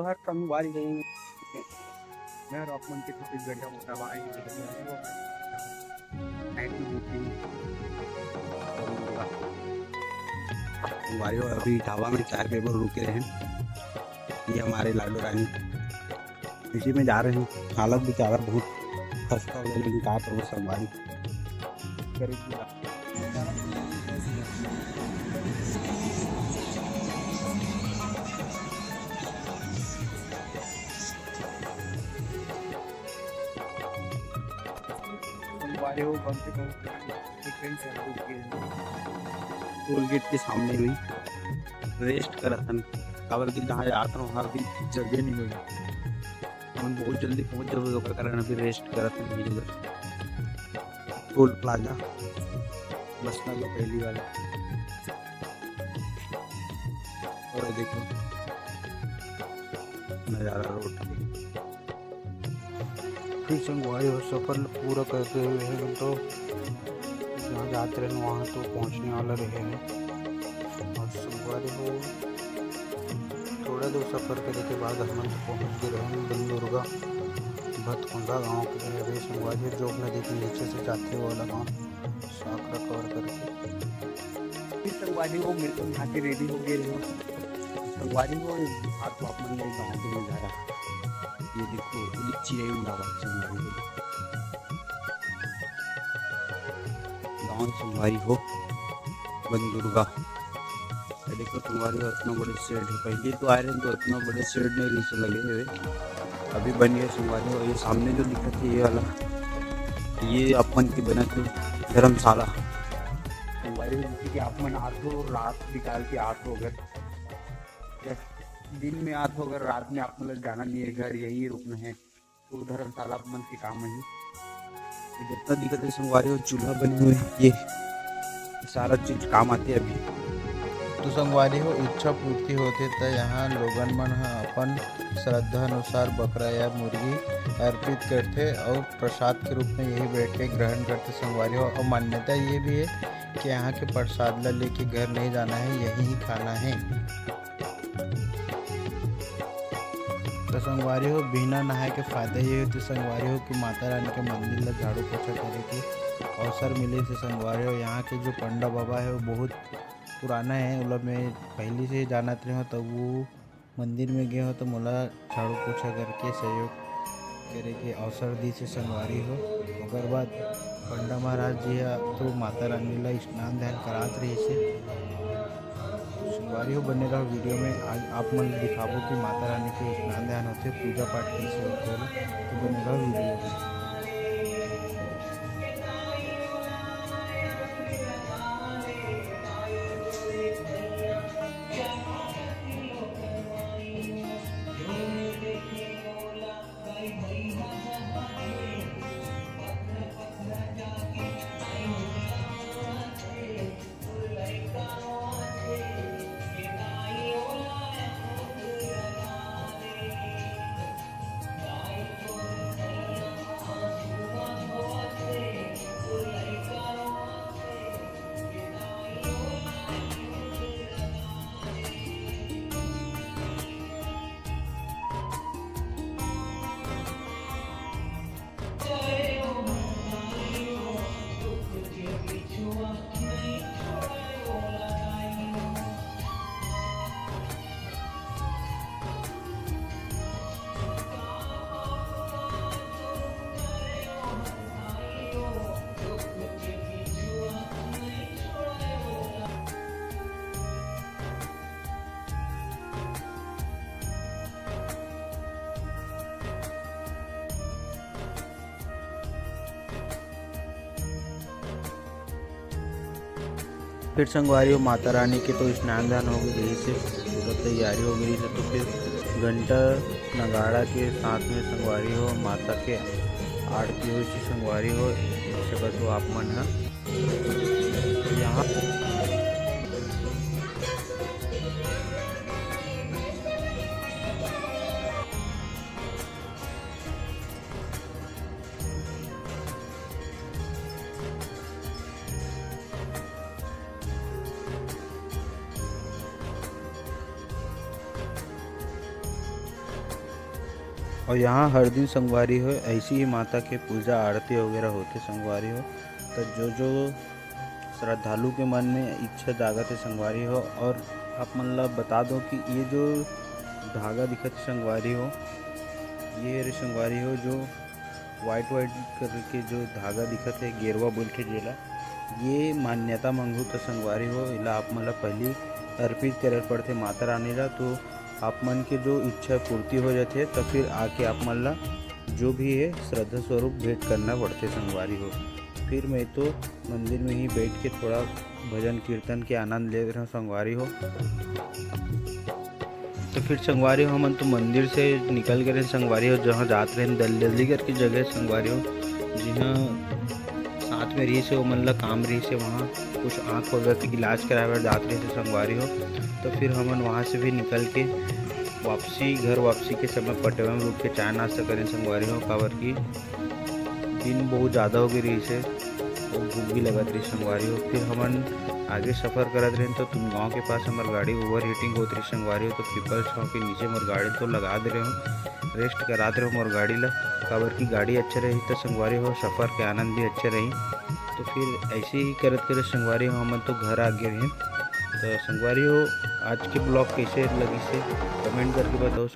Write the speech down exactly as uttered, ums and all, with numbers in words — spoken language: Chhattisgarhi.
हर संगवारी हो, मैं और आप मन के छत्तीसगढ़िया मोटा भाई। Night में booking। संगवारी हो, अभी ढाबा में चाय पीए बर रुके रहे हैं। ये हमारे लाडो रानी, इसी में जा रहे हैं। हालत बेचारा बहुत खस्ता हो गया, लेकिन का करबो संगवारी। संगवारी हो, कम से कम टोल गेट के सामने में रेस्ट करत हन, काबर कि जहाँ जात रहूँ, वहाँ भी जगह नहीं होई। हमन बहुत जल्दी पहुँच जाबो, ओकर कारण अभी रेस्ट करत हन इधर। टोल प्लाजा, बसना का पहली वाला। और देखो नज़ारा रोड के। फिर संगवारी हो, सफर ल पूरा करते हुए हम तो जहाँ जात रहे वहाँ तो पहुँचने वाला रहे हैं। और संगवारी हो, थोड़ा दूर सफर करे के बाद हमन तो पहुँच गए रहे बन दुर्गा भतकुंदा गाँव के। अभी संगवारी हो, जोग नदी के नीचे से जाते वाला गाँव, साकरा कवर करके। फिर संगवारी हो, मेरे को यहाँ के रेडी हो गए रहे। संगवारी हो, आज तो आप मन गाँव के नजारा, ये देखो, ये चिड़ै उड़ावत संगवारी हो। गाँव संगवारी हो, बन दुर्गा। ये देखो संगवारी हो, इतना बड़े शेड है। पहले तो आए रहे तो इतना बड़े शेड नहीं रहिस लगे हुए, अभी बन गया संगवारी हो। ये सामने जो दिखत है ये वाला, ये अपन के बनत है धर्मशाला। संगवारी हो, जैसे कि आप मन आत हो रात निकाल के आत हो, अगर दिन में आत हो, अगर रात में आप मन ल जाना नहीं है घर, यहीं रुकना है, तो धर्मशाला मन के काम आही। ये जितना दिखत है संगवारी हो, चूल्हा बने हुए हैं, ये सारा चीज काम आते अभी। तो संगवारी हो, इच्छा पूर्ति होथे त यहाँ लोगन मन ह अपन श्रद्धा अनुसार बकरा या मुर्गी अर्पित करथे और प्रसाद के रूप में यही बैठ के ग्रहण करथे संगवारी हो। और मान्यता ये भी है कि यहाँ के प्रसाद ला लेके घर नहीं जाना है, यहीं ही खाना है। तो संगवारी हो, बिना नहाए के फायदा ये होथे संगवारी हो कि माता रानी के मंदिर ला झाड़ू पोछा करे के अवसर मिले थे संगवारी हो। यहाँ के जो पंडा बाबा है वो बहुत पुराना है, ओला मैं पहली से जानत रहे हूँ, तो वो मंदिर में गए हो तो मोला झाड़ू पोछा करके सहयोग करे के अवसर दी से संगवारी हो। ओकर बाद पंडा महाराज जी ह तो माता रानी ला स्नान ध्यान करात रहिस हे। संगवारी हो, बने रहो वीडियो में। आज आप मन ल दिखाबो कि माता रानी के स्नान ध्यान होथे, पूजा पाठ कैसे होथे, तो बने रहो वीडियो में। फिर संगवारी हो, माता रानी के तो स्नान दान हो गई रहिस हे, पूरा तैयारी हो गई रहिस हे, तो फिर घंटा नगाड़ा के साथ में संगवारी हो, माता के आरती होइस हे संगवारी हो, देख सकत हो आप मन ह। यहाँ और यहाँ हर दिन संगवारी हो ऐसी ही माता के पूजा आरती वगैरह होथे संगवारी हो। तो जो जो श्रद्धालु के मन में इच्छा जागत हे संगवारी हो, और आप मन ला बता दो कि ये जो धागा दिखत हे संगवारी हो, ये रे संगवारी हो, जो वाइट वाइट करके जो धागा दिखत हे, गेरवा बोलथे जेला, ये मान्यता मंगहू तो संगवारी हो, एला आप मन ला पहली अर्पित करे पड़थे माता रानी ला। तो आप मन के जो इच्छा पूर्ति हो जाथे, तो फिर आके आप मन ला जो भी है श्रद्धा स्वरूप भेंट करना पड़थे संगवारी हो। फिर मैं तो मंदिर में ही बैठ के थोड़ा भजन कीर्तन के आनंद ले रहा हूँ संगवारी हो। तो फिर संगवारी हो, हमन तो मंदिर से निकल गए रहे संगवारी हो, जहाँ जात रहे दलदली करके जगह संगवारी हो, जिहाँ साथ में रही से, वो मन ला काम रही से, वहाँ कुछ आँख वगैरह के इलाज कराए बर जात रही से संगवारी हो। तो फिर हमन वहाँ से भी निकल के वापसी, घर वापसी के समय पटेवा में रुक के चाय नाश्ता करें संगवारी हो, काबर कि दिन बहुत ज़्यादा हो गई रही से, और भूख भी लगत रही संगवारी हो। फिर हमन आगे सफ़र करत रहे तो तुमगांव के पास हमार गाड़ी ओवर हीटिंग होत रही संगवारी हो, तो पीपल छाँव के नीचे मोर गाड़ी तो लगा दे रहे हो, रेस्ट करात रहे मोर गाड़ी ला, काबर की गाड़ी अच्छा रही तो संगवारी हो सफ़र के आनंद भी अच्छा रही। तो फिर ऐसे ही करत करत संगवारी हो हमन तो घर आ गए रहे। तो संगवारी हो, आज के ब्लॉग कैसे लगी से कमेंट करके बताओ।